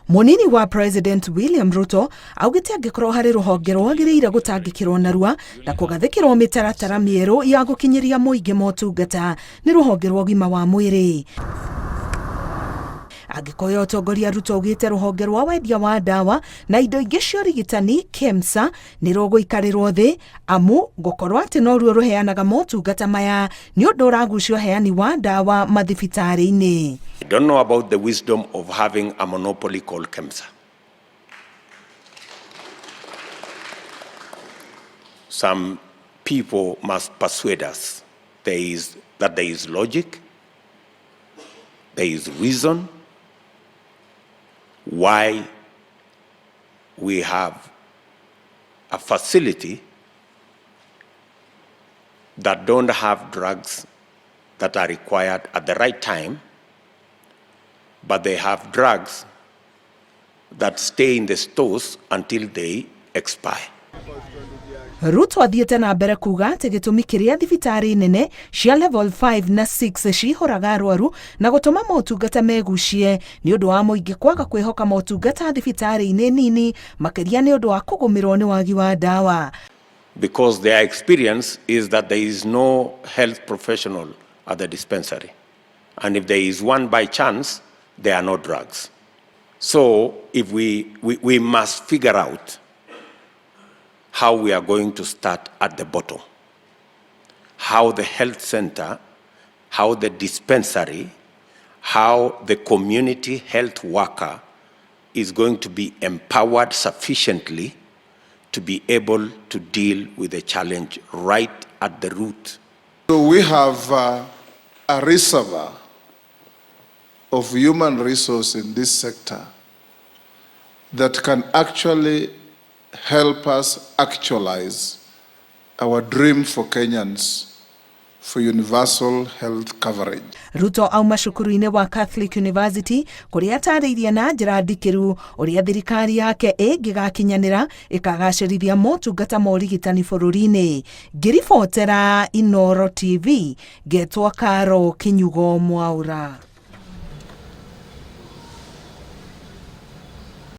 Mũnini wa President William Ruto augĩte angĩkorwo harĩ rũhonge rwagĩrĩire gũtangĩkĩrwo narua na kũgathĩkĩrwo mĩtaratara mĩerũ ya gũkinyĩria mũingĩ motungata nĩ rũhonge rwa ũgima wa mwĩrĩ. Angĩkoya ũtongoria Ruto augĩte rũhonge rwa wendia wa ndawa na indo ingĩ cia ũrigitani KEMSA nĩ rũgũikarĩrwo thĩ amu gũkorwo atĩ noruo rũheanaga motungata maya nĩ ũndũ ũragucia ũheani wa ndawa mathibitarĩ-inĩ. I don't know about the wisdom of having a monopoly called KEMSA. Some people must persuade us that there is logic, there is reason why we have a facility that don't have drugs that are required at the right time, but they have drugs that stay in the stores until they expire. Ruto athiĩte na mbere kuga atĩ gĩtũmi kĩrĩa thibitarĩ nene cia level 5 na 6 cihũraga arwaru na gũtũma motungata megucie nĩ ũndũ wa mũingĩ kwaga kwĩhoka motungata thibitarĩ-inĩ nini makĩria nĩ ũndũ wa kũgũmĩrwo nĩ wagi wa ndawa. Because their experience is that there is no health professional at the dispensary. And if there is one by chance, there are no drugs. So if we must figure out how we are going to start at the bottom, how the health center, how the dispensary, how the community health worker is going to be empowered sufficiently to be able to deal with the challenge right at the root. So we have a reservoir of human resource in this sector that can actually help us actualize our dream for Kenyans for universal health coverage. Ruto auma cukuru-inĩ wa Catholic University kũrĩa atarĩirie na njĩra ndikĩru ũrĩa thirikari yake ĩngĩgakinyanĩra ĩkagacĩrithia motungata ma ũrigitani bũrũri-inĩ. Ngĩribotera Inooro TV, ngetwo Karo Kinyugo Mwaura.